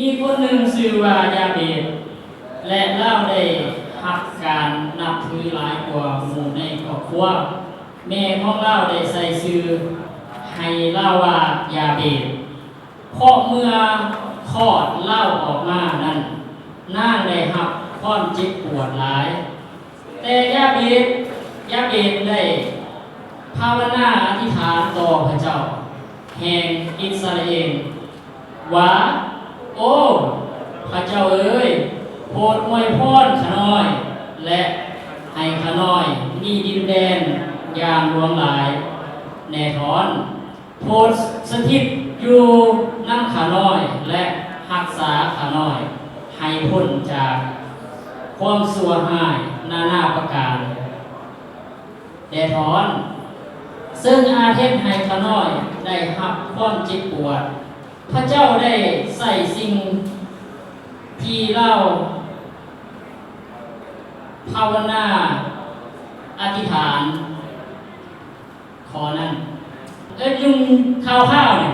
ມີຄົນໜຶ່ງຊື່ວ່າຢາເບດ ແລະ ລາວໄດ້ຮັບການນັບຖືຫຼາຍກວ່າໝູ່ໃນຄອບຄົວ. ແມ່ຂອງລາວໄດ້ໃສ່ຊື່ໃຫ້ລາວວ່າຢາເບດ ເພາະເມື່ອຄອດລາວອອກມານັ້ນ ນາງໄດ້ຮັບຄວາມເຈັບປວດຫຼາຍ. ແຕ່ຢາເບດ, ຢາເບດໄດ້ພາວະນາອະທິຖານຕໍ່ພະເຈົ້າແຫ່ງອິດສະຣາເອນວ່າ, ໂອ້ ພະເຈົ້າເອີຍ, ໂປດອວຍພອນຂ້ານ້ອຍ ແລະ ໃຫ້ຂ້ານ້ອຍມີດິນແດນຢ່າງຫຼວງຫຼາຍແນ່ທອນ. ໂປດສະຖິດຢູ່ນຳຂ້ານ້ອຍ ແລະ ຮັກສາຂ້ານ້ອຍໃຫ້ພົ້ນຈາກຄວາມຊົ່ວຮ້າຍນານາປະການແດ່ທອນ, ເຊິ່ງອາດເຮັດໃຫ້ຂ້ານ້ອຍໄດ້ຮັບຄວາມເຈັບປວດ. ພະເຈົ້າໄດ້ໃຊ້ສິ່ງທີ່ລາວພາວະນາອະທິຖານ ຂໍ້ນັ້ນ. ເອີ ຢູ່ຂ່າວໆນີ້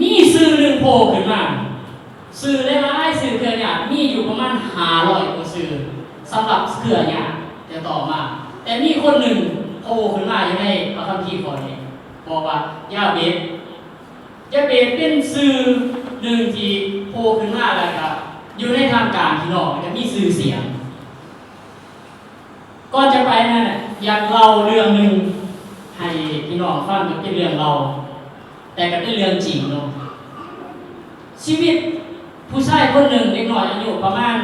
ມີຊື່ໜຶ່ງໂຜ່ຂຶ້ນມາ, ຊື່ຫຼາຍໆຊື່ເຄືອຍາດ ມີຢູ່ປະມານຫ້າຮ້ອຍກວ່າຊື່ ສຳລັບເຄືອຍາດແຕ່ຕໍ່ມາ. ແຕ່ມີຄົນໜຶ່ງໂຜ່ຂຶ້ນມາຢູ່ໃນພະຄຳພີຂໍ້ນີ້ ບອກວ່າ ຢາເບດ. ຢາເບດເປັນຊື່ໜຶ່ງທີ່ໂຜ່ຂຶ້ນມາ ແລ້ວກະຢູ່ໃນທ່າມກາງພີ່ນ້ອງ ແລ້ວກະມີຊື່ສຽງ. ກ່ອນຈະໄປນັ້ນນະ ຢາກເລົ່າເລື່ອງໜຶ່ງໃຫ້ພີ່ນ້ອງຟັງ, ກໍເປັນເລື່ອງເລົ່າ ແຕ່ກໍເປັນເລື່ອງຈິງເນາະ. ຊີວິດຜູ້ຊາຍຄົນໜຶ່ງ ເດັກນ້ອຍອາຍຸປະມານ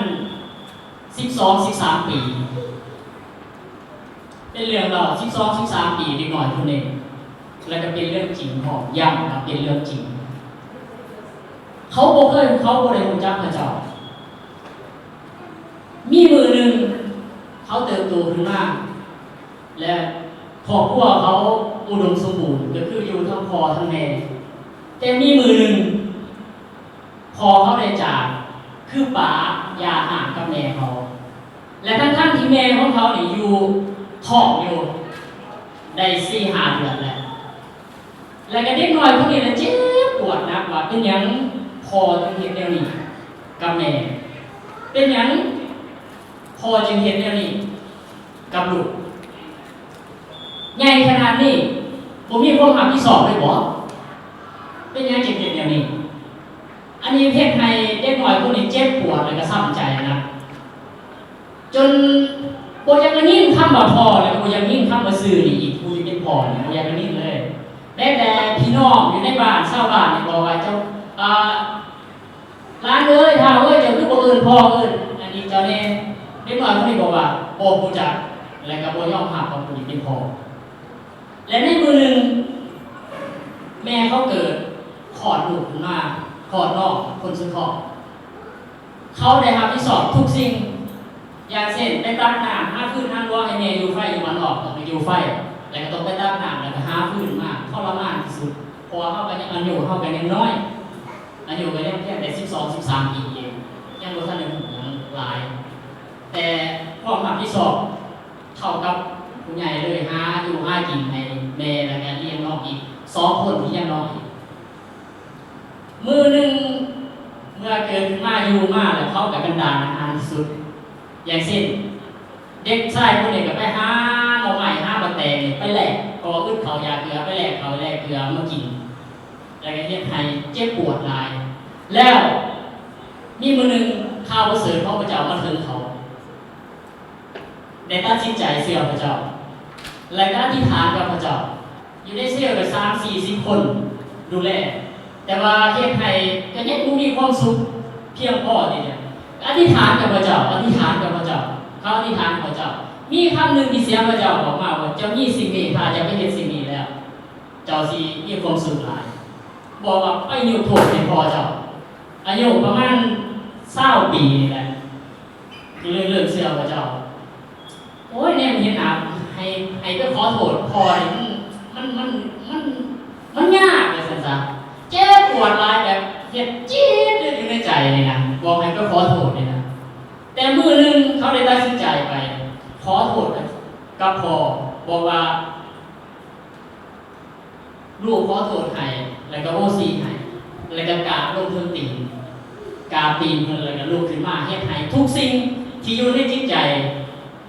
ສິບສອງ ສິບສາມປີ, ເປັນເລື່ອງເລົ່າສິບສອງ ສິບສາມປີ ເດັກນ້ອຍຄົນໜຶ່ງ ແລ້ວກໍເປັນເລື່ອງຈິງພ້ອມ, ຢ້ຳວ່າເປັນເລື່ອງຈິງ. ເຂົາບໍ່ເຄີຍ, ເຂົາບໍ່ໄດ້ຮູ້ຈັກພະເຈົ້າ. ມີມື້ໜຶ່ງເຂົາເຕີບໂຕຂຶ້ນມາ ແລະ ຄອບຄົວເຂົາອຸດົມສົມບູນ ກໍຄືຢູ່ທັງພໍ່ທັງແມ່. ແຕ່ມີມື້ໜຶ່ງ ພໍ່ເຂົາໄດ້ຈາກ ຄືປະຢ່າຮ້າງກັບແມ່ເຂົາ ແລະ ທັງໆທີ່ແມ່ຂອງເຂົານີ້ຢູ່ທ້ອງຢູ່ໄດ້ສີ່ຫ້າເດືອນແລ້ວ. ແລ້ວກໍເດັກນ້ອຍຄົນນີ້ລະເຈັບປວດໜັກວ່າ ເປັນຫຍັງພໍ່ຈຶ່ງເຮັດແນວນີ້ກັບແມ່? ເປັນຫຍັງພໍ່ຈຶ່ງເຮັດແນວນີ້ກັບລູກ? ໃຫຍ່ຂະໜາດນີ້ ບໍ່ມີຄວາມຮັບຜິດຊອບເລີຍບໍ? ເປັນຫຍັງຈຶ່ງເຮັດແນວນີ້? ອັນນີ້ເຮັດໃຫ້ເດັກນ້ອຍຄົນນີ້ເຈັບປວດ ແລ້ວກໍຊ້ຳໃຈນະ. ຈົນບໍ່ຢາກໄດ້ຍິນຄຳວ່າພໍ່ ແລ້ວກໍບໍ່ຢາກໄດ້ຍິນຄຳວ່າຊື່ນີ້ອີກ. ຜູ້ທີ່ເປັນພໍ່ນີ້ບໍ່ຢາກໄດ້ຍິນເລີຍ. ແມ້ແຕ່ພີ່ນ້ອງຢູ່ໃນບ້ານ ຊາວບ້ານນີ້ບອກວ່າ ເຈົ້າ ອ່າ ຫຼານເອີຍ ທ້າວເອີຍ ເຈົ້າຄືບໍ່ເອີ້ນພໍ່ ເອີ້ນອັນນີ້ເຈົ້າແດ່? ເດັກນ້ອຍຄົນນີ້ບອກວ່າບໍ່ຮູ້ຈັກ ແລະກໍບໍ່ຍອມຮັບວ່າຜູ້ນີ້ເປັນພໍ່. ແລະໃນມື້ໜຶ່ງ ແມ່ເຂົາເກີດຄອດລູກຂຶ້ນມາ, ຄອດນ້ອງຄົນສຸດທ້ອງ. ເຂົາໄດ້ຮັບຜິດຊອບທຸກສິ່ງ ຢ່າງເຊັ່ນ ໄປຕັກນ້ຳ ຫາຟືນຫາລົວໃຫ້ແມ່ຢູ່ໄຟ ຢູ່ບ້ານນອກ ຕ້ອງໄປຢູ່ໄຟ ແລ້ວກໍຕ້ອງໄປຕັກນ້ຳ ແລ້ວກໍຫາຟືນມາ ທໍລະມານທີ່ສຸດ ເພາະວ່າເຮົາກໍຍັງ ອາຍຸເຮົາກໍຍັງນ້ອຍ ອາຍຸກໍຍັງພຽງແຕ່ສິບສອງ ສິບສາມປີເອງ ຍັງບໍ່ທັນໄດ້ຮູ້ຫຍັງຫຼາຍ ແຕ່ຄວາມຮັບຜິດຊອບເທົ່າກັບຜູ້ໃຫຍ່ເລີຍ ຫາຢູ່ຫາກິນໃຫ້ແມ່ ແລ້ວກໍລ້ຽງນ້ອງອີກສອງຄົນທີ່ຍັງນ້ອຍ. ມື້ໜຶ່ງເມື່ອເກີດຂຶ້ນມາຢູ່ມາແລ້ວ ເຂົາກໍກັນດານອາຫານທີ່ສຸດ. ຢ່າງເຊັ່ນ ເດັກຊາຍຄົນໜຶ່ງກໍໄປຫາໜໍ່ໄມ້ ຫາໝາກແຕງນີ້ໄປແລກ ເພາະວ່າອຶດເຂົ້າຢາກເກືອ ໄປແລກເຂົ້າແລກເກືອມາກິນ ແລ້ວກໍເຮັດໃຫ້ເຈັບປວດຫຼາຍ. ແລ້ວມີມື້ໜຶ່ງ ຂ່າວປະເສີດຂອງພະເຈົ້າມາເຖິງເຂົາ. ໄດ້ຕັດສິນໃຈເຊື່ອພະເຈົ້າ ແລະ ກໍອະທິຖານກັບພະເຈົ້າ. ຢູ່ໃນເຊວກໍສາມສີ່ສິບຄົນດູແລ ແຕ່ວ່າເຮັດໃຫ້ກໍຍັງບໍ່ມີຄວາມສຸກພຽງພໍທີ່ຈະ ອະທິຖານກັບພະເຈົ້າ ອະທິຖານກັບພະເຈົ້າ ເຂົາອະທິຖານກັບພະເຈົ້າ. ມີຄຳໜຶ່ງທີ່ສຽງພະເຈົ້າບອກມາວ່າ ເຈົ້າມີສິ່ງນີ້ ຖ້າເຈົ້າໄປເຮັດສິ່ງນີ້ແລ້ວ ເຈົ້າຊິມີຄວາມສຸກຫຼາຍ. ບອກວ່າໄປຍົກໂທດໃຫ້ພໍ່ເຈົ້າ. ອາຍຸປະມານຊາວປີນີ້ແຫຼະ ກໍເລີຍເລີ່ມເຊື່ອພະເຈົ້າ. ໂອ້ຍ ແນມເຫັນໜ້າ ໃຫ້ ໃຫ້ໄປຂໍໂທດພໍ່ນີ້ ມັນ ມັນ ມັນ ມັນ ມັນຍາກ ວ່າຊັ້ນຊະ. ເຈັບປວດຫຼາຍ ແບບເຮັດຈີດຢູ່ໃນໃຈນີ້ນະ ບອກໃຫ້ໄປຂໍໂທດນີ້ນະ. ແຕ່ມື້ໜຶ່ງເຂົາໄດ້ຕັດສິນໃຈໄປຂໍໂທດກັບພໍ່ ບອກວ່າ ລູກຂໍໂທດໃຫ້ ແລ້ວກໍໂອຊີໃຫ້. ແລ້ວກໍກາບລົງເທິງຕີນ, ກາບຕີນເພິ່ນ ແລ້ວກໍລຸກຂຶ້ນມາ ເຮັດໃຫ້ທຸກສິ່ງທີ່ຢູ່ໃນຈິດໃຈ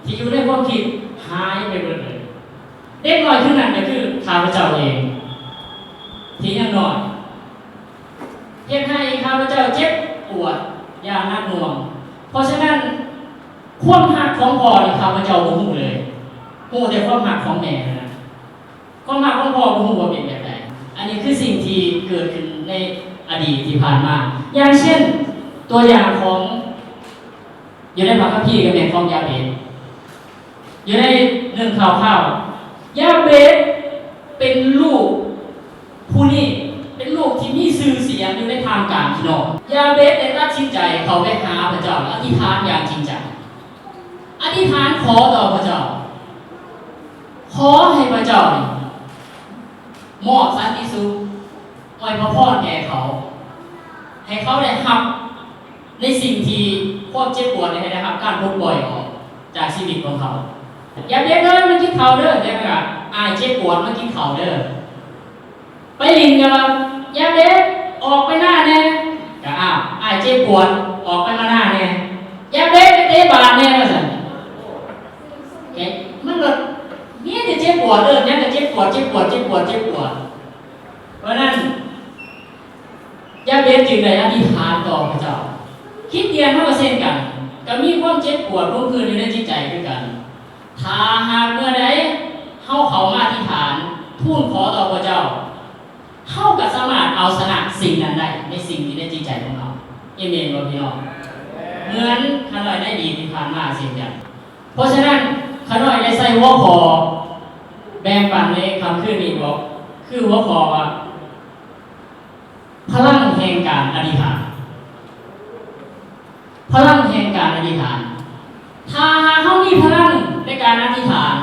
ທີ່ຢູ່ໃນຄວາມຄິດ ຫາຍໄປເບິດເລີຍ. ເດັກນ້ອຍຜູ້ນັ້ນກໍຄືຂ້າພະເຈົ້າເອງ ທີ່ຍັງນ້ອຍ ເຮັດໃຫ້ຂ້າພະເຈົ້າເຈັບປວດຢ່າງໜັກໜ່ວງ. ເພາະສະນັ້ນ ຄວາມຮັກຂອງພໍ່ນີ້ ຂ້າພະເຈົ້າບໍ່ຮູ້ເລີຍ, ຮູ້ແຕ່ຄວາມຮັກຂອງແມ່ເທົ່ານັ້ນ. ຄວາມຮັກຂອງພໍ່ບໍ່ຮູ້ວ່າເປັນແບບໃດ. ອັນນີ້ຄືສິ່ງທີ່ເກີດຂຶ້ນໃນອະດີດທີ່ຜ່ານມາ. ຢ່າງເຊັ່ນ ຕົວຢ່າງຂອງ ຢູ່ໃນພະຄຳພີກໍແມ່ນຂອງຢາເບດ. ຢູ່ໃນໜຶ່ງຂ່າວຄາວ ຢາເບດເປັນລູກຜູ້ນີ້ ເປັນລູກທີ່ມີຊື່ສຽງຢູ່ໃນທ່າມກາງພີ່ນ້ອງ. ຢາເບດໄດ້ຕັດສິນໃຈເຂົ້າໄປຫາພະເຈົ້າ ແລະ ອະທິຖານຢ່າງຈິງຈັງ. ອະທິຖານຂໍຕໍ່ພະເຈົ້າ, ຂໍໃຫ້ພະເຈົ້ານີ້ມອບສັນຕິສຸກ, ອວຍພະພອນແກ່ເຂົາ, ໃຫ້ເຂົາໄດ້ຮັບໃນສິ່ງທີ່ຄວາມເຈັບປວດ, ໃຫ້ໄດ້ຮັບການປົດປ່ອຍອອກຈາກຊີວິດຂອງເຂົາ. ຢາເບັດເອີຍ, ມາກິນເຂົ້າເດີ. ແລ້ວກໍ ອ້າຍເຈັບປວດ, ມາກິນເຂົ້າເດີ. ໄປຫຼິ້ນກໍວ່າ ຢາເບັດ ອອກໄປໜ້າແດ່, ກໍ ອ້າວ ອ້າຍເຈັບປວດ ອອກໄປມາໜ້າແດ່. ຢາເບັດ ໄປເຕະບານແດ່ ວ່າຊັ້ນ. ເອີ ມັນກໍມີແຕ່ເຈັບປວດເດີ, ຫຍັງກໍເຈັບປວດ ເຈັບປວດ ເຈັບປວດ ເຈັບປວດ. ເພາະນັ້ນ ຢາເບັດຈຶ່ງໄດ້ອະທິຖານຕໍ່ພະເຈົ້າ. ຄຣິສຕຽນເຮົາກໍເຊັ່ນກັນ, ກໍມີຄວາມເຈັບປວດ ວງຄືນຢູ່ໃນຈິດໃຈຄືກັນ. ຖ້າຫາກເມື່ອໃດເຮົາເຂົ້າມາອະທິຖານ ທູນຂໍຕໍ່ພະເຈົ້າ, ເຮົາກໍສາມາດເອົາຊະນະສິ່ງນັ້ນໄດ້ ໃນສິ່ງທີ່ໃນຈິດໃຈຂອງເຮົາ. ເອເມນບໍ່ພີ່ນ້ອງ? ເໝືອນຂ້ານ້ອຍໃນອະດີດທີ່ຜ່ານມາເຊັ່ນກັນ. ເພາະສະນັ້ນ ຂ້ານ້ອຍໄດ້ໃສ່ຫົວຂໍ້ແບ່ງປັນໃນຄ່ຳຄືນນີ້ ບອກ ຄືຫົວຂໍ້ວ່າ ພະລັງແຫ່ງການອະທິຖານ. ພະລັງແຫ່ງການອະທິຖານ. ຖ້າຫາກເຮົາມີພະລັງໃນການອະທິຖານ,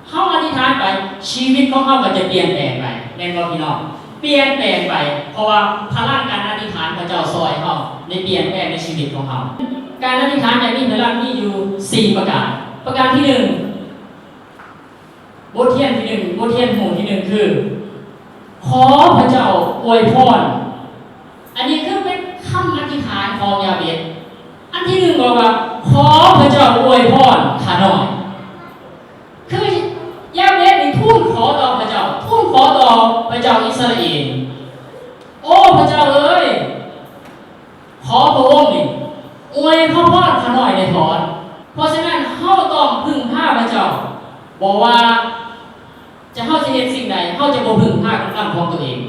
ເຮົາອະທິຖານໄປ, ຊີວິດຂອງເຮົາກໍຈະປ່ຽນແປງໄປ, ແມ່ນບໍ່ພີ່ນ້ອງ? ປ່ຽນແປງໄປ, ເພາະວ່າພະລັງການອະທິຖານ ພະເຈົ້າຊ່ອຍເຮົາໄດ້ປ່ຽນແປງໃນຊີວິດຂອງເຮົາ. ການອະທິຖານຢ່າງມີພະລັງມີຢູ່ສີ່ປະການ. ປະການທີໜຶ່ງ, ບົດຮຽນທີໜຶ່ງ, ບົດຮຽນຮູ້ທີໜຶ່ງຄື ຂໍພະເຈົ້າອວຍພອນ. ອັນນີ້ຄືເປັນຄຳອະທິຖານຂອງຢາເບັດ. ອັນທີໜຶ່ງບອກວ່າ ຂໍພະເຈົ້າອວຍພອນຂ້ານ້ອຍ. ຄືຢາເບັດນີ້ທູນຂໍຕໍ່ພະເຈົ້າ, ທູນຂໍຕໍ່ພະເຈົ້າອິດສະຣາເອນ. ໂອ້ ພະເຈົ້າເອີຍ, ຂໍພະອົງນີ້ອວຍພະພອນຂ້ານ້ອຍແດ່ເທີ້. ເພາະສະນັ້ນ ເຮົາຕ້ອງເພິ່ງພາພະເຈົ້າ. ບໍ່ວ່າຈະ ເຮົາຈະເຮັດສິ່ງໃດ, ເຮົາຈະບໍ່ເພິ່ງພາກຳລັງຂອງຕົວເອງ.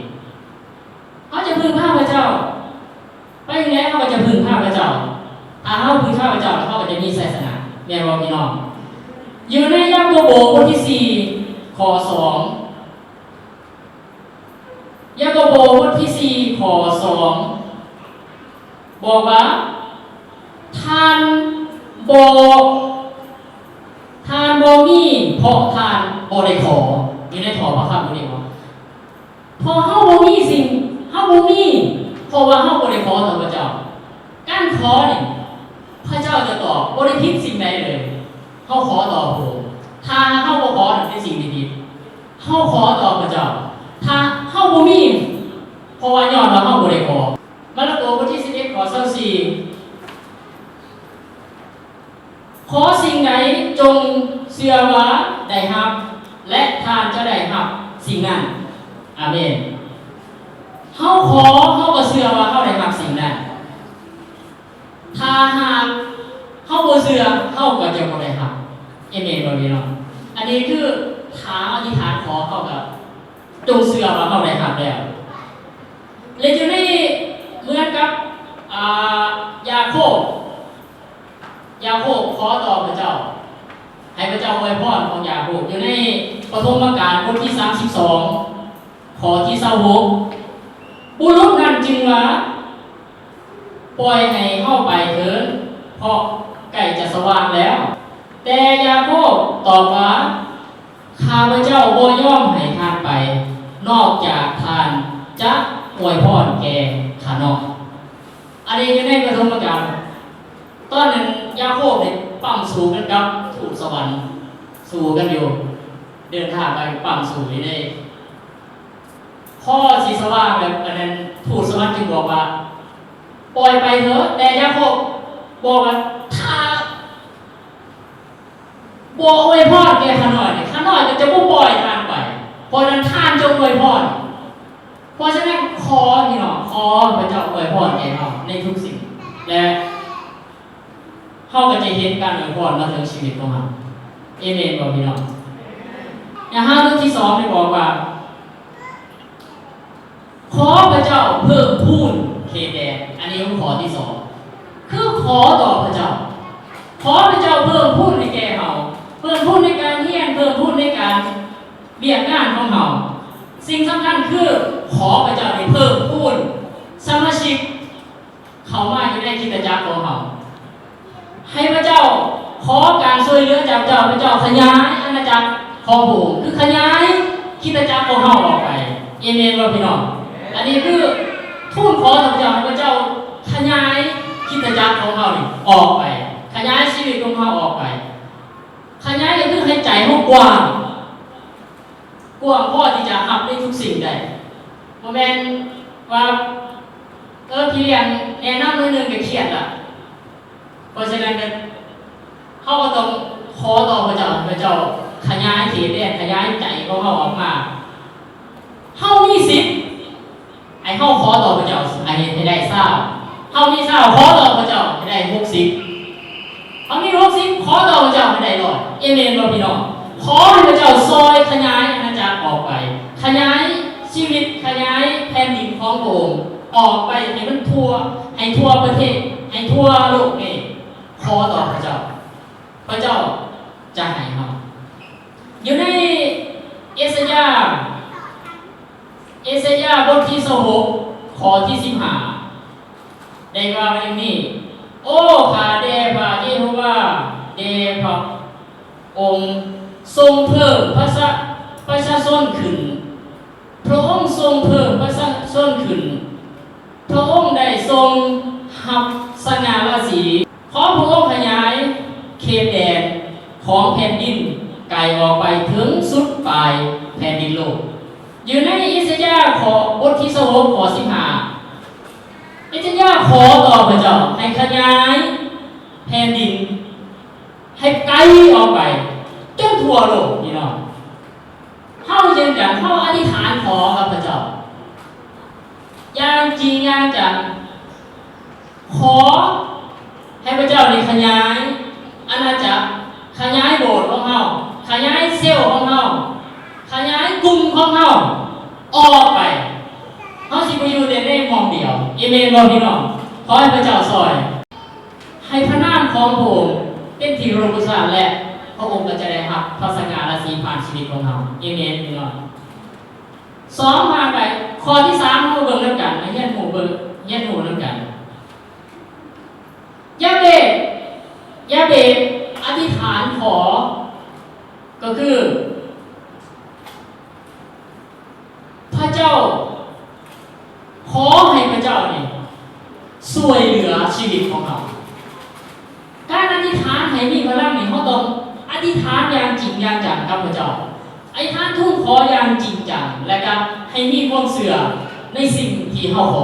ເຮົາຈະເພິ່ງພາພະເຈົ້າ. ໄປທາງໃດເຮົາກໍຈະເພິ່ງພາພະເຈົ້າ. ຖ້າເຮົາເພິ່ງພາພະເຈົ້າ, ເຮົາກໍຈະມີໄຊຊະນະ. ແມ່ນບໍ່ພີ່ນ້ອງ? ຢູ່ໃນຢາໂກໂບບົດທີສີ່ ຂໍ້ສອງ ຢາໂກໂບບົດທີສີ່ ຂໍ້ສອງ ບອກວ່າ ທ່ານບໍ່ ທ່ານບໍ່ມີ ເພາະທ່ານບໍ່ໄດ້ຂໍ. ຢູ່ໃນຖອບພະຄຳຢູ່ນີ້ວ່າ ເພາະເຮົາບໍ່ມີສິ່ງ, ເຮົາບໍ່ມີ ເພາະວ່າເຮົາບໍ່ໄດ້ຂໍຕໍ່ພະເຈົ້າ. ການຂໍນີ້ ພະເຈົ້າຈະຕອບ, ບໍ່ໄດ້ຜິດສິ່ງໃດເລີຍ. ເຮົາຂໍຕໍ່ພະອົງ. ຖ້າເຮົາບໍ່ຂໍນັ້ນເປັນສິ່ງທີ່ຜິດ. ເຮົາຂໍຕໍ່ພະເຈົ້າ. ຖ້າເຮົາບໍ່ມີ ເພາະວ່າຍ້ອນວ່າເຮົາບໍ່ໄດ້ຂໍ. ມາລະໂກບົດທີສິບເອັດ ຂໍ້ຊາວສີ່ ຂໍສິ່ງໃດຈົ່ງເຊື່ອວ່າໄດ້ຮັບ ແລະ ທ່ານຈະໄດ້ຮັບສິ່ງນັ້ນ. ອາເມນ. ເຮົາຂໍ, ເຮົາກໍເຊື່ອວ່າເຮົາໄດ້ຮັບສິ່ງນັ້ນ. ຖ້າຫາກເຮົາບໍ່ເຊື່ອ, ເຮົາກໍຈະບໍ່ໄດ້ຮັບ. ເອເມນບໍ່ພີ່ນ້ອງ? ອັນນີ້ຄື ຖ້າເຮົາອະທິຖານຂໍ, ເຮົາກໍຈົ່ງເຊື່ອວ່າເຮົາໄດ້ຮັບແລ້ວ. ແລະ ຢູ່ໃນ ເໝືອນກັບ ອາ ຢາໂຄບ, ຢາໂຄບຂໍຕໍ່ພະເຈົ້າ ໃຫ້ພະເຈົ້າອວຍພອນຂອງຢາໂຄບ. ຢູ່ໃນປະຖົມມະການ ບົດທີສາມສິບສອງ ຂໍ້ທີຊາວຫົກ ບຸລຸດນັ້ນຈຶ່ງວ່າ ປ່ອຍໃຫ້ເຮົາໄປເຖີ້ນ, ເພາະໃກ້ຈະສະຫວ່າງແລ້ວ. ແຕ່ຢາໂຄບຕອບວ່າ, ຂ້າພະເຈົ້າບໍ່ຍອມໃຫ້ທ່ານໄປ, ນອກຈາກທ່ານຈະອວຍພອນແກ່ຂ້ານ້ອຍ. ອັນນີ້ຢູ່ໃນປະຖົມມະການ. ຕອນນັ້ນຢາໂຄບໄດ້ປ້ຳສູ້ກັນກັບທູດສະຫວັນ, ສູ້ກັນຢູ່, ເດີນທາງໄປປ້ຳສູ້ຢູ່ໃນ ພໍຊິສະຫວ່າງແບບອັນນັ້ນ ທູດສະຫວັນຈຶ່ງບອກວ່າ ປ່ອຍໄປເຖາະ, ແຕ່ຢາໂຄບບອກວ່າ ຖ້າບໍ່ອວຍພອນແກ່ຂ້ານ້ອຍນີ້ ຂ້ານ້ອຍກໍຈະບໍ່ປ່ອຍທ່ານໄປ. ເພາະນັ້ນທ່ານຈົ່ງອວຍພອນ. ເພາະສະນັ້ນ ຂໍ ພີ່ນ້ອງ, ຂໍພະເຈົ້າອວຍພອນແກ່ເຮົາໃນທຸກສິ່ງ ແລະ ເຮົາກໍຈະເຫັນການອວຍພອນມາເຖິງຊີວິດຂອງເຮົາ. ເອເມນບໍ່ ພີ່ນ້ອງ? ຍາຮາບບົດທີສອງນີ້ບອກວ່າ ຂໍພະເຈົ້າເພີ່ມພູນເຂດແດນ. ອັນນີ້ຄືຂໍ້ທີສອງ ຄືຂໍຕໍ່ພະເຈົ້າ, ຂໍພະເຈົ້າເພີ່ມພູນໃຫ້ແກ່ເຮົາ, ເພີ່ມພູນໃນການຮຽນ, ເພີ່ມພູນໃນການວຽກງານຂອງເຮົາ. ສິ່ງສຳຄັນຄື ຂໍພະເຈົ້າໃຫ້ເພີ່ມພູນສະມາຊິກ ເຂົ້າມາຢູ່ໃນຄຣິສຕະຈັກຂອງເຮົາ. ໃຫ້ພະເຈົ້າ ຂໍການຊ່ວຍເຫຼືອຈາກເຈົ້າ, ພະເຈົ້າຂະຫຍາຍອານາຈັກຂອງພະອົງ, ຄືຂະຫຍາຍຄຣິສຕະຈັກຂອງເຮົາອອກໄປ. ເອເມນບໍ່ ພີ່ນ້ອງ? ອັນນີ້ຄືທູນຂໍຕໍ່ພະເຈົ້າ, ໃຫ້ພະເຈົ້າຂະຫຍາຍຄຣິສຕະຈັກຂອງເຮົານີ້ອອກໄປ, ຂະຫຍາຍຊີວິດຂອງເຮົາອອກໄປ. ຂະຫຍາຍກໍຄືໃຫ້ໃຈເຮົາກວ້າງ ກວ້າງພໍທີ່ຈະຮັບໃນທຸກສິ່ງໄດ້. ບໍ່ແມ່ນວ່າ ເອີ ພີ່ລ້ຽງແນະນຳໜ້ອຍໜຶ່ງກໍຄຽດລະ. ເພາະສະນັ້ນກໍ ເຮົາກໍຕ້ອງຂໍຕໍ່ພະເຈົ້າ, ໃຫ້ພະເຈົ້າຂະຫຍາຍເຂດແດນ, ຂະຫຍາຍໃຈຂອງເຮົາອອກມາ. ເຮົາມີສິບ ໃຫ້ເຮົາຂໍຕໍ່ພະເຈົ້າໃຫ້ ໃຫ້ໄດ້ຊາວ. ເຮົາມີຊາວ ຂໍຕໍ່ພະເຈົ້າໃຫ້ໄດ້ຫົກສິບ. ເຮົາມີຫົກສິບ ຂໍຕໍ່ພະເຈົ້າໃຫ້ໄດ້ຮ້ອຍ. ເອເມນບໍ່ ພີ່ນ້ອງ? ຂໍໃຫ້ພະເຈົ້າຊ່ອຍຂະຫຍາຍອານາຈັກອອກໄປ, ຂະຫຍາຍຊີວິດ, ຂະຫຍາຍແຜ່ນດິນຂອງພະອົງອອກໄປໃຫ້ມັນທົ່ວ, ໃຫ້ທົ່ວປະເທດ, ໃຫ້ທົ່ວໂລກນີ້. ຂໍຕໍ່ພະເຈົ້າ, ພະເຈົ້າຈະໃຫ້ເຮົາ. ຢູ່ໃນເອສາຍາ ເອສາຍາບົດທີຊາວຫົກ ຂໍ້ທີສິບຫ້າ ໄດ້ກ່າວຢ່າງນີ້, ໂອ້ ຂ້າແດ່ພະເຢໂຮວາ, ແດ່ພະອົງຊົງເພີ່ມປະຊາ, ປະຊາຊົນຂຶ້ນ, ພະອົງຊົງເພີ່ມປະຊາຊົນຂຶ້ນ, ພະອົງໄດ້ຊົງຮັບສະຫງ່າລາສີ. ຂໍພະອົງຂະຫຍາຍເຂດແດນຂອງແຜ່ນດິນໄກອອກໄປເຖິງສຸດປາຍແຜ່ນດິນໂລກ. ຢູ່ໃນເອສາຍາ ຂໍ້ ບົດທີຊາວຫົກ ຂໍ້ສິບຫ້າ ເອສາຍາຂໍຕໍ່ພະເຈົ້າໃຫ້ຂະຫຍາຍແຜ່ນດິນໃຫ້ໄກອອກໄປຈົນທົ່ວໂລກ, ພີ່ນ້ອງ. ເຮົາຢືນຢັນ, ເຮົາອະທິຖານຂໍກັບພະເຈົ້າຢ່າງຈິງຢ່າງຈັງ, ຂໍໃຫ້ພະເຈົ້າໄດ້ຂະຫຍາຍອານາຈັກ, ຂະຫຍາຍໂບດຂອງເຮົາ, ຂະຫຍາຍເຊວຂອງເຮົາ, ຂະຫຍາຍກຸ່ມຂອງເຮົາອອກໄປ. ເຮົາຊິບໍ່ຢູ່ແຕ່ໃນໝ່ອງດຽວ. ເອເມນບໍ່ ພີ່ນ້ອງ? ຂໍໃຫ້ພະເຈົ້າຊ່ອຍ. ໃຫ້ພະນາມຂອງພະອົງເປັນທີ່ເຄົາລົບບູຊາ ແລະ ພະອົງກໍຈະໄດ້ຮັບພະສັງກາລາສີຜ່ານຊີວິດຂອງເຮົາ. ເອເມນ ພີ່ນ້ອງ. ສອງ ຜ່ານໄປ, ຂໍ້ທີສາມ ເຮົາມາເບິ່ງນຳກັນ, ມາຮຽນຮູ້ເບິ່ງ, ຮຽນຮູ້ນຳກັນ. ຢາເບດ, ຢາເບດອະທິຖານຂໍ ກໍຄື ພະເຈົ້າ, ຂໍໃຫ້ພະເຈົ້ານີ້ຊ່ວຍເຫຼືອຊີວິດຂອງເຮົາ. ການອະທິຖານໃຫ້ມີພະລັງນີ້ ເຮົາຕ້ອງອະທິຖານຢ່າງຈິງຢ່າງຈັງກັບພະເຈົ້າ, ອະທິຖານທູນຂໍຢ່າງຈິງຈັງ ແລະ ກໍໃຫ້ມີຄວາມເຊື່ອໃນສິ່ງທີ່ເຮົາຂໍ.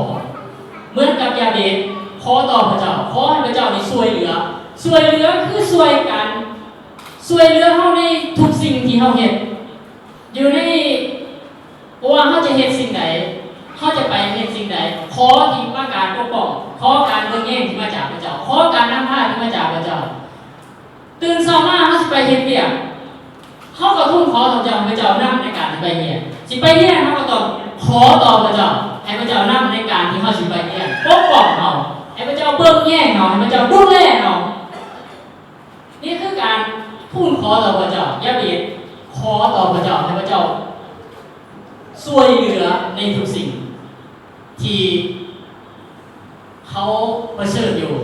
ເໝືອນກັບຢາເບດ ຂໍຕໍ່ພະເຈົ້າ, ຂໍໃຫ້ພະເຈົ້ານີ້ຊ່ວຍເຫຼືອ. ຊ່ວຍເຫຼືອຄືຊ່ວຍກັນ, ຊ່ວຍເຫຼືອເຮົາໃນທຸກສິ່ງທີ່ເຮົາເຮັດ. ຢູ່ໃນ ບໍ່ວ່າເຮົາຈະເຮັດສິ່ງໃດ, ເຮົາຈະໄປເຮັດສິ່ງໃດ, ຂໍທີ່ມາການປົກປ້ອງ, ຂໍການເບິ່ງແຍງທີ່ມາຈາກພະເຈົ້າ, ຂໍການນຳພາທີ່ມາຈາກພະເຈົ້າ. ຕື່ນເຊົ້າມາເຮົາຊິໄປເຮັດວຽກ, ເຮົາກໍທູນຂໍຕໍ່ພະເຈົ້າ, ໃຫ້ພະເຈົ້ານຳໃນການທີ່ໄປຮຽນ. ຊິໄປຮຽນ ເຮົາກໍຕ້ອງຂໍຕໍ່ພະເຈົ້າ, ໃຫ້ພະເຈົ້ານຳໃນການທີ່ເຮົາຊິໄປຮຽນ, ປົກປ້ອງເຮົາ, ໃຫ້ພະເຈົ້າເບິ່ງແຍງເຮົາ, ໃຫ້ພະເຈົ້າດູແລເຮົາ. ນີ້ຄືການທູນຂໍຕໍ່ພະເຈົ້າ. ຢາເບດຂໍຕໍ່ພະເຈົ້າ ໃຫ້ພະເຈົ້າຊ່ວຍເຫຼືອໃນທຸກສິ່ງທີ່ເຂົາປະເຊີນຢູ່.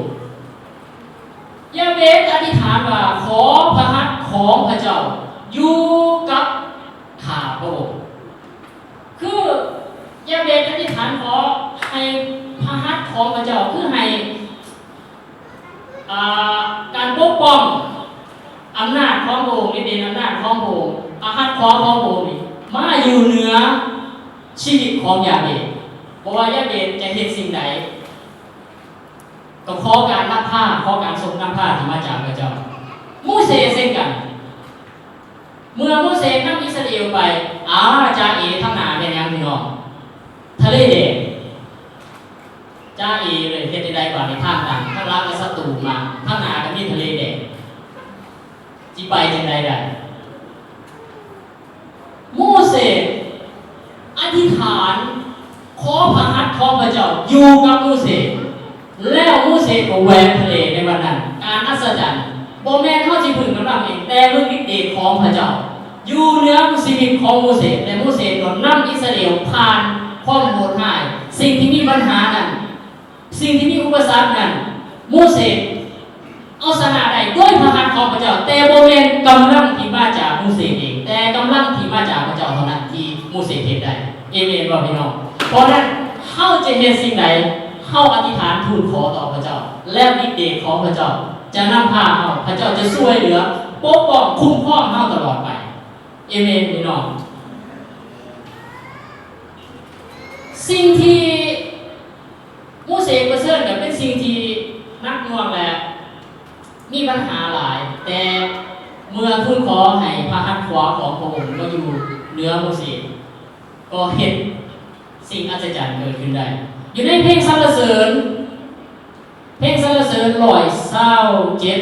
ຢາເບດອະທິຖານວ່າ, ຂໍພະຫັດຂອງພະເຈົ້າຢູ່ກັບຂ້າພະອົງ. ຄືຢາເບດອະທິຖານຂໍໃຫ້ພະຫັດຂອງພະເຈົ້າ, ຄືໃຫ້ ອ່າ ການປົກປ້ອງອຳນາດຂອງພະອົງ, ລິດເດດອຳນາດຂອງພະອົງ, ພະຫັດຂອງພະອົງນີ້ມາຢູ່ເໜືອ ຊີວິດຂອງຢາເບດ, ບໍ່ວ່າຢາເບດຈະເຮັດສິ່ງໃດ ກໍຂໍການນຳພາ, ຂໍການຊົງນຳພາທີ່ມາຈາກພະເຈົ້າ. ໂມເຊເຊັ່ນກັນ, ເມື່ອໂມເຊນຳອິດສະຣາເອວໄປ, ອາ, ຈາເອ, ທາງໜ້າແມ່ນຫຍັງພີ່ນ້ອງ? ທະເລແດງ. ຈາເອເລີຍ, ເຮັດຈັ່ງໃດບາດນີ້? ທາງຕັນ, ທາງຫຼັງກໍສັດຕູມາ, ທາງໜ້າກໍມີທະເລແດງ. ຊິໄປຈັ່ງໃດໄດ້? ໂມເສອະທິຖານຂໍພະຫັດຂອງພະເຈົ້າຢູ່ກັບໂມເສ, ແລ້ວໂມເສກໍແຫວກທະເລໃນວັນນັ້ນ. ການອັດສະຈັນ, ບໍ່ແມ່ນເຮົາຊິເພິ່ງກຳລັງເອງ, ແຕ່ເບິ່ງລິດເດດຂອງພະເຈົ້າຢູ່ເໜືອຊີວິດຂອງໂມເສ, ແລະ ໂມເສກໍນຳອິດສະຣາເອວຜ່ານຄວາມໂຫດຮ້າຍ, ສິ່ງທີ່ມີບັນຫານັ້ນ. ສິ່ງທີ່ມີອຸປະສັກນັ້ນ, ໂມເສເອົາຊະນະໄດ້ໂດຍພະຫັດຂອງພະເຈົ້າ, ແຕ່ບໍ່ແມ່ນກຳລັງທີ່ມາຈາກໂມເສເອງ, ແຕ່ກຳລັງທີ່ມາຈາກພະເຈົ້າເທົ່ານັ້ນທີ່ໂມເສເຮັດໄດ້. ເອເມນບໍ່ພີ່ນ້ອງ? ເພາະນັ້ນ, ເຮົາຈະເຮັດສິ່ງໃດ, ເຮົາອະທິຖານທູນຂໍຕໍ່ພະເຈົ້າ, ແລ້ວລິດເດດຂອງພະເຈົ້າຈະນຳພາເຮົາ, ພະເຈົ້າຈະຊ່ວຍເຫຼືອ, ປົກປ້ອງ, ຄຸ້ມຄອງເຮົາຕະຫຼອດໄປ. ເອເມນພີ່ນ້ອງ? ສິ່ງທີ່ ໂມເສປະເຊີນກໍເປັນສິ່ງທີ່ໜັກໜ່ວງ ແລະ ມີບັນຫາຫຼາຍ, ແຕ່ເມື່ອທູນຂໍໃຫ້ພະຫັດຂວາຂອງພະອົງມາຢູ່ເໜືອໂມເສ, ກໍເຮັດສິ່ງອັດສະຈັນເກີດຂຶ້ນໄດ້. ຢູ່ໃນເພງສັນລະເສີນ, ເພງສັນລະເສີນຮ້ອຍຊາວເຈັດ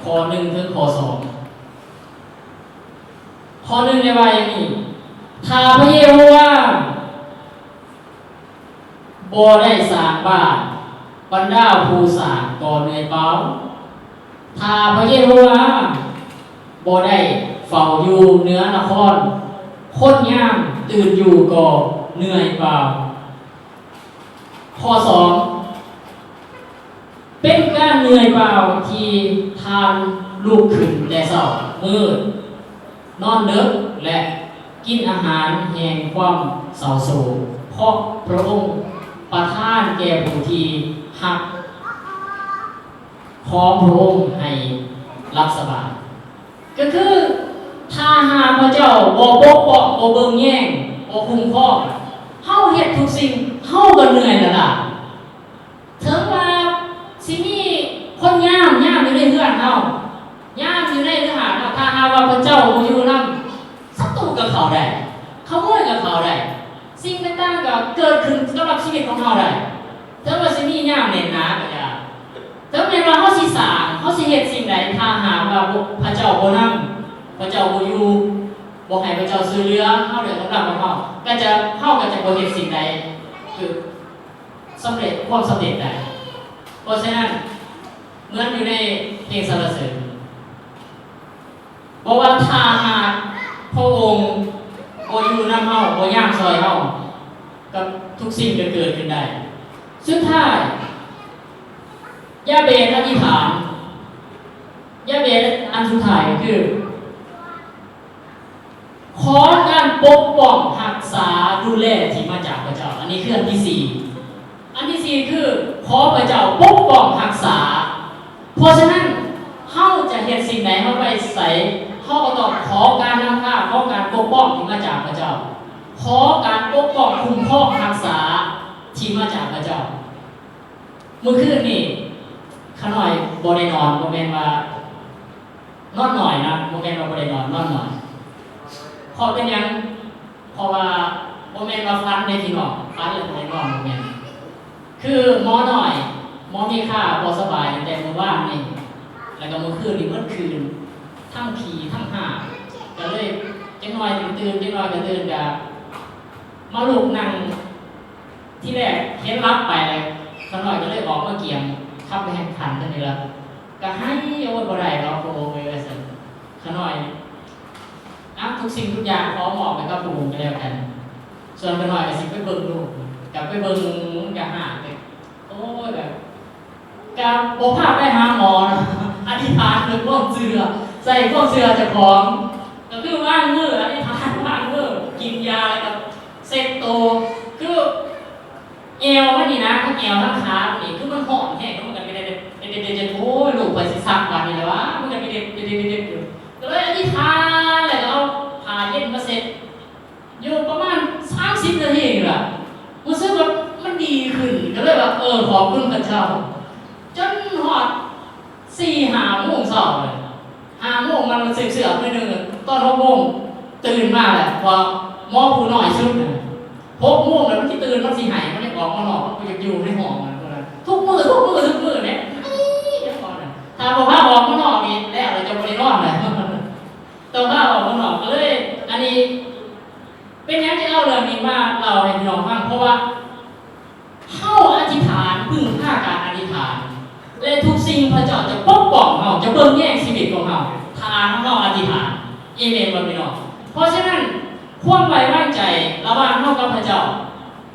ຂໍ້ໜຶ່ງເຖິງຂໍ້ສອງ ຂໍ້ໜຶ່ງໄດ້ວ່າຢ່າງນີ້, ຖ້າພະເຢໂຮວາ ບໍ່ໄດ້ສ້າງບ້ານ, ບັນດາຜູ້ສ້າງກໍເມື່ອຍເປົ່າ. ຖ້າພະເຢໂຮວາບໍ່ໄດ້ເຝົ້າຢູ່ເໜືອນະຄອນ, ຄົນຍາມຕື່ນຢູ່ກໍເມື່ອຍເປົ່າ. ຂໍ້ສອງ ເປັນການເມື່ອຍເປົ່າທີ່ທ່ານລຸກຂຶ້ນແຕ່ເຊົ້າມືດ, ນອນເດິກ ແລະ ກິນອາຫານແຫ່ງຄວາມເສົ້າໂສກ, ເພາະພະອົງປະທານແກ່ຜູ້ທີ່ຮັກຂອງພະອົງໃຫ້ຫຼັບສະບາຍ. ກໍຄື ຖ້າຫາກພະເຈົ້າບໍ່ປົກປ້ອງ, ບໍ່ເບິ່ງແຍງ, ບໍ່ຄຸ້ມຄອງ, ເຮົາເຮັດທຸກສິ່ງ, ເຮົາກໍເມື່ອຍລ້າ. ເຖິງວ່າຊິມີຄົນຍາມ, ຍາມຢູ່ໃນເຮືອນເຮົາ, ຍາມຢູ່ໃນເຮືອນເຮົາ, ຖ້າຫາກວ່າພະເຈົ້າບໍ່ຢູ່ນຳ, ສັດຕູກໍເຂົ້າໄດ້, ຂະໂມຍກໍເຂົ້າໄດ້, ສິ່ງຕ່າງໆກໍເກີດຂຶ້ນສຳລັບຊີວິດຂອງເຮົາໄດ້. ເຖິງວ່າຊິມີຍາມແໜ້ນໜາກໍຢ່າ, ເຖິງແມ່ນວ່າເຮົາຊິສ້າງ, ເຮົາຊິເຮັດສິ່ງໃດ, ຖ້າຫາກວ່າພະເຈົ້າບໍ່ນຳ, ພະເຈົ້າບໍ່ຢູ່, ບໍ່ໃຫ້ພະເຈົ້າຊ່ວຍເຫຼືອເຮົາດ້ວຍກຳລັງຂອງເຮົາ, ກໍຈະ, ເຮົາກໍຈະບໍ່ເຮັດສິ່ງໃດ ຄື ສຳເລັດ, ຄວາມສຳເລັດໄດ້. ເພາະສະນັ້ນ, ເໝືອນຢູ່ໃນເພງສັນລະເສີນ, ບອກວ່າ ຖ້າຫາກພະອົງບໍ່ຢູ່ນຳເຮົາ, ບໍ່ຍາມຊ່ອຍເຮົາ, ກໍທຸກສິ່ງກໍເກີດຂຶ້ນໄດ້. ສຸດທ້າຍ, ຢາເບດອະທິຖານ, ຢາເບດອັນສຸດທ້າຍກໍຄື ຂໍການປົກປ້ອງຮັກສາດູແລທີ່ມາຈາກພະເຈົ້າ. ອັນນີ້ຄືອັນທີສີ່. ອັນທີສີ່ຄື ຂໍພະເຈົ້າປົກປ້ອງຮັກສາ. ເພາະສະນັ້ນ, ເຮົາຈະເຮັດສິ່ງໃດ, ເຮົາໄປໃສ, ເຮົາກໍຕ້ອງຂໍການນຳພາ, ຂໍການປົກປ້ອງທີ່ມາຈາກພະເຈົ້າ, ຂໍການປົກປ້ອງຄຸ້ມຄອງຮັກສາທີ່ມາຈາກພະເຈົ້າ. ມື້ຄືນນີ້ ຂ້ານ້ອຍບໍ່ໄດ້ນອນ, ບໍ່ແມ່ນວ່າ ນອນໜ້ອຍນະ, ບໍ່ແມ່ນວ່າບໍ່ໄດ້ນອນ, ນອນໜ້ອຍ. ເພາະເປັນຫຍັງ? ເພາະວ່າບໍ່ແມ່ນວ່າຝັນເດ້ພີ່ນ້ອງ, ຝັນແລ້ວບໍ່ໄດ້ນອນ, ບໍ່ແມ່ນ. ຄືໝໍນ້ອຍ, ໝໍມີຄາບໍ່ສະບາຍຕັ້ງແຕ່ມື້ວານນີ້ ແລ້ວກໍມື້ຄືນນີ້ໝົດຄືນ, ທັງຂີ້ທັງຫາ, ກໍເລີຍຈັກໜ້ອຍກໍຕື່ນ, ຈັກໜ້ອຍກໍຕື່ນ, ກໍມາລຸກນັ່ງ. ທີແລກເຫັນຫຼັບໄປແລ້ວ, ຂ້ານ້ອຍກໍເລີຍອອກມາກຽມ, ຂັບໄປແຮງຂັນເທົ່ານີ້ລະ, ກໍໄຫ້, ໂອ້ຍ ບໍ່ໄດ້ດອກພະອົງເອີຍ ວ່າຊັ້ນ. ຂ້ານ້ອຍ ອ່ະ ທຸກສິ່ງທຸກຢ່າງຂໍມອບໃຫ້ກັບພະອົງກໍແລ້ວກັນ. ສ່ວນຂ້ານ້ອຍກໍຊິໄປເບິ່ງລູກ, ກໍໄປເບິ່ງ, ມັນກໍຮ້າງ, ໂອ້ຍ ແບບ ກໍບໍ່ພາໄປຫາໝໍນະ, ອະທິຖານດ້ວຍຄວາມເຊື່ອ, ໃສ່ຄວາມເຊື່ອເຈົ້າຂອງ, ກໍຄືວາງມື, ອະທິຖານວາງມື, ກິນຢາ ແລ້ວກໍເຊັດໂຕ. ຄືແອວມັນນີ້ນະ, ທັງແອວທັງຂານີ້ ຄືມັນຮ້ອນແຮງ, ມັນກໍເປັນ ໂອ້ຍ ລູກຂ້ອຍຊິຊັກບາດນີ້ແຫຼະວະ, ມັນກໍເປັນ ກໍເລີຍອະທິຖານ ແລ້ວກໍເອົາຜ້າເຢັນມາເຊັດ. ຢູ່ປະມານສາມສິບນາທີ ກໍເລີຍວ່າ ເອີ ຂອບຄຸນພະເຈົ້າ. ຈົນຮອດສີ່ຫ້າໂມງເຊົ້າເລີຍ ຫ້າໂມງມັນເຊືອກໆໜ້ອຍໜຶ່ງ ຕອນຫົກໂມງຕື່ນມາແລ້ວ ເພາະວ່າໝໍຜູ້ນ້ອຍສຸດນະ ຫົກໂມງແລ້ວມັນຊິຕື່ນ ມັນຊິໄຫ້ ມັນຢາກອອກມານອກ ມັນບໍ່ຢາກຢູ່ໃນຫ້ອງນັ້ນ. ທຸກມື້ ທຸກມື້ ທຸກມື້ເດ້ ໄອ້ ຍັງບໍ່ນະ ຖ້າບໍ່ພາອອກມານອກນີ້ແລ້ວ ເຈົ້າບໍ່ໄດ້ນອນແລ້ວ ຕ້ອງພາອອກມານອກ. ກໍເລີຍ ອັນນີ້ ເປັນຫຍັງຈຶ່ງເອົາເລື່ອງນີ້ມາເລົ່າໃຫ້ພີ່ນ້ອງຟັງ? ເພາະວ່າເຮົາອະທິຖານ ເພິ່ງພາການອະທິຖານ ແລະ ທຸກສິ່ງພະເຈົ້າຈະປົກປ້ອງເຮົາ ຈະເບິ່ງແຍງຊີວິດຂອງເຮົາ ຖ້າເຮົາອະທິຖານ. ເອເມນບໍ່ພີ່ນ້ອງ? ເພາະສະນັ້ນ ຄວາມໄວ້ວາງໃຈລະຫວ່າງເຮົາກັບພະເຈົ້າ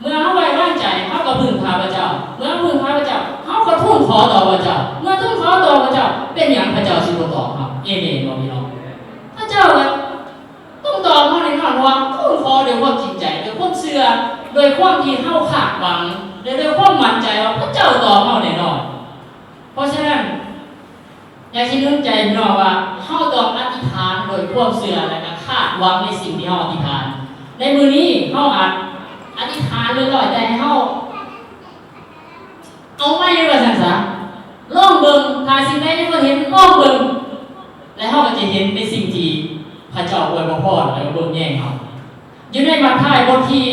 ເມື່ອເຮົາໄວ້ວາງໃຈ ເຮົາກໍເພິ່ງພາພະເຈົ້າ ເມື່ອເຮົາເພິ່ງພາພະເຈົ້າ ເຮົາກໍທູນຂໍຕໍ່ພະເຈົ້າ ເມື່ອທູນຂໍຕໍ່ພະເຈົ້າ ເປັນຫຍັງພະເຈົ້າຊິບໍ່ຕອບເຮົາ? ເອເມນບໍ່ພີ່ນ້ອງ? ພະເຈົ້າກໍ ຕ້ອງຕອບເຮົາແນ່ນອນ ເພາະວ່າເຮົາຂໍດ້ວຍຄວາມຈິງໃຈ ດ້ວຍຄວາມເຊື່ອ ດ້ວຍຄວາມທີ່ເຮົາຄາດຫວັງ ແລະ ດ້ວຍຄວາມໝັ້ນໃຈວ່າພະເຈົ້າຕອບເຮົາແນ່ນອນ. ເພາະສະນັ້ນ ຢາກຊິໜູນໃຈພີ່ນ້ອງວ່າ ເຮົາຕ້ອງອະທິຖານດ້ວຍຄວາມເຊື່ອ ແລະ ກໍຄາດຫວັງໃນສິ່ງທີ່ເຮົາອະທິຖານ. ໃນມື້ນີ້ເຮົາອາດອະທິຖານລອຍໆ ແຕ່ໃຫ້ເຮົາ ເອົາໃໝ່ວ່າຊັ້ນຊະ ລອງເບິ່ງ ຖ້າສິ່ງໃດຍັງບໍ່ເຫັນ ລອງເບິ່ງ ແລະ ເຮົາກໍຈະເຫັນໃນສິ່ງທີ່ພະເຈົ້າອວຍພະພອນ ແລະ ເບິ່ງແຍງເຮົາ. ຢູ່ໃນມັດທາຍບົດທີ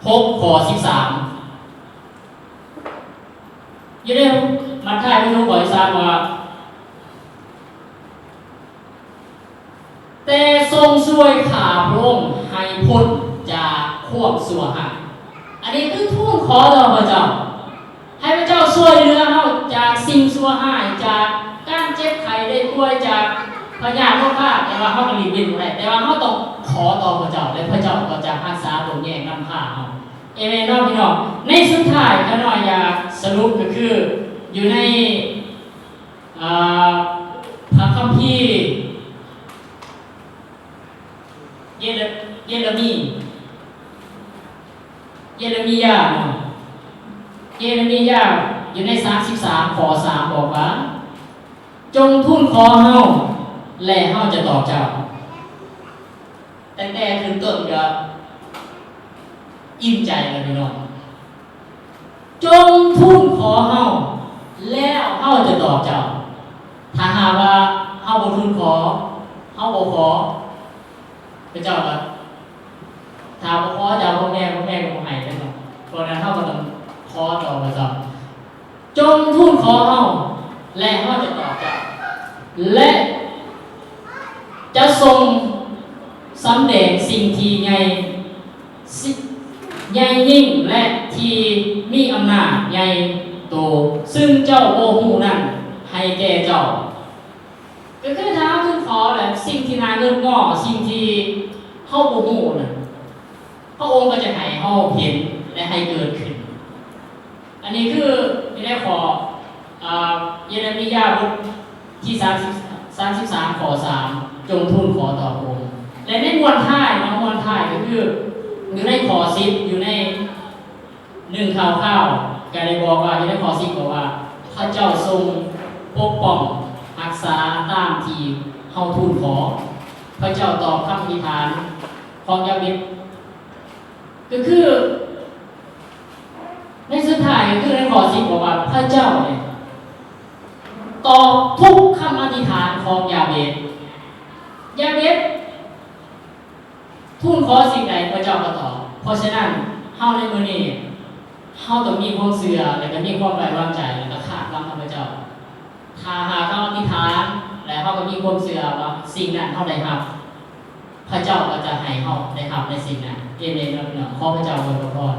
ຫົກ ຂໍ້ສິບສາມ ຢູ່ໃນມັດທາຍບົດທີຫົກ ຂໍ້ສິບສາມ ວ່າ ແຕ່ຊົມຊ່ວຍຂ້າພະອົງໃຫ້ພົ້ນຈາກຄວາມຊົ່ວຮ້າຍ. ອັນນີ້ຄືທູນຂໍຕໍ່ພະເຈົ້າ ໃຫ້ພະເຈົ້າຊ່ວຍເຫຼືອເຮົາຈາກສິ່ງຊົ່ວຮ້າຍ ຈາກການເຈັບໄຂ້ໄດ້ປ່ວຍ ຈາກພະຍາດໂລຄາ. ແຕ່ວ່າເຮົາກໍຫຼີກເວັ້ນບໍ່ໄດ້ ແຕ່ວ່າເຮົາຕ້ອງຂໍຕໍ່ພະເຈົ້າ ແລະ ພະເຈົ້າກໍຈະຮັກສາຕົນແຍງນຳພາເຮົາ. ເອເມນເນາະພີ່ນ້ອງ? ໃນສຸດທ້າຍ ຂ້ານ້ອຍຢາກສະຫຼຸບກໍຄື ຢູ່ໃນ ອ່າ ພະຄຳພີ ເຢເຣ ເຢເຣມີ ເຢເຣມີຍາເນາະ ເຢເຣມີຍາ ຢູ່ໃນສາມສິບສາມ ຂໍ້ສາມ ບອກວ່າ ຈົ່ງທູນຂໍເຮົາ ແລະ ເຮົາຈະຕອບເຈົ້າ. ຕັ້ງແຕ່ຂຶ້ນຕົ້ນກໍອີ່ມໃຈແລ້ວພີ່ນ້ອງ. ຈົ່ງທູນຂໍເຮົາ ແລ້ວເຮົາຈະຕອບເຈົ້າ. ຖ້າຫາກວ່າເຮົາບໍ່ທູນຂໍ ເຮົາບໍ່ຂໍ ພະເຈົ້າກໍ ຖ້າບໍ່ຂໍຈະເອົາພວກແມ່ ພວກແມ່ກໍບໍ່ໃຫ້ເດ້ເນາະ. ເພາະນັ້ນເຮົາກໍຕ້ອງຂໍຕໍ່ພະເຈົ້າ. ຈົ່ງທູນຂໍເຮົາ ແລະ ເຮົາຈະຕອບເຈົ້າ ແລະ ຈະຊົງສຳແດງສິ່ງທີ່ໃຫຍ່ ຊິ ໃຫຍ່ຍິ່ງ ແລະ ທີ່ມີອຳນາດໃຫຍ່ໂຕ ຊຶ່ງເຈົ້າບໍ່ຮູ້ນັ້ນໃຫ້ແກ່ເຈົ້າ. ກໍຄືຖ້າເຮົາທູນຂໍແຫຼະ ສິ່ງທີ່ໜ້າຫງຸດຫງໍ້ ສິ່ງທີ່ເຮົາບໍ່ຮູ້ນັ້ນ ພະອົງກໍຈະໃຫ້ເຮົາເຫັນ ແລະ ໃຫ້ເກີດຂຶ້ນ. ອັນນີ້ຄືຢູ່ໃນຂໍ້ ອາ ເຢເຣມີຍາບົດທີສາມສິບ ສາມສິບສາມ ຂໍ້ສາມ ຈົ່ງທູນຂໍຕໍ່ພະອົງ. ແລະ ໃນມ້ວນທ້າຍເນາະ ມ້ວນທ້າຍກໍຄືຢູ່ໃນຂໍ້ສິບ ຢູ່ໃນ ໜຶ່ງຂ່າວຄາວ ກໍໄດ້ບອກວ່າ ຢູ່ໃນຂໍ້ສິບ ບອກວ່າ ພະເຈົ້າຊົງປົກປ້ອງຮັກສາຕາມທີ່ເຮົາທູນຂໍ. ພະເຈົ້າຕອບຄຳອະທິຖານຂອງຢາເບດ. ກໍຄືໃນສຸດທ້າຍ ກໍຄືໃນຂໍ້ສິບ ບອກວ່າ ພະເຈົ້ານີ້ຕອບທຸກຄຳອະທິຖານຂອງຢາເບດ. ຢາເບດ ທູນຂໍສິ່ງໃດພະເຈົ້າກໍຕອບ. ເພາະສະນັ້ນ ເຮົາໃນມື້ນີ້ ເຮົາຕ້ອງມີຄວາມເຊື່ອ ແລະ ກໍມີຄວາມໄວ້ວາງໃຈ ແລະ ກໍຄາດຫວັງນຳພະເຈົ້າ. ຖ້າຫາກເຮົາອະທິຖານ ແລະ ເຮົາກໍມີຄວາມເຊື່ອວ່າສິ່ງນັ້ນເຮົາໄດ້ຮັບ, ພະເຈົ້າກໍຈະໃຫ້ເຮົາໄດ້ຮັບໃນສິ່ງນັ້ນ. ເອເມນເນາະພີ່ນ້ອງ. ຂໍພະເຈົ້າອວຍພະພອນ.